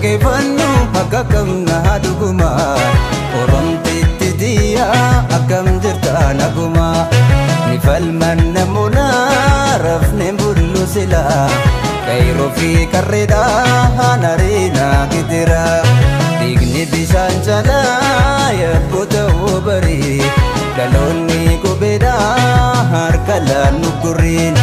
Waaqeffannu akka qabna dhuguma. Oromtiitti diyaa akkam jirta naguma. Ni falman namoota rafne bullu sila. Kairoo fi qarreedhaan areena gidira. Dhiigni bishaan jalaa yabbuu ta'uu bari. Dhaloonni qubeedhaa harka laannu gurriin.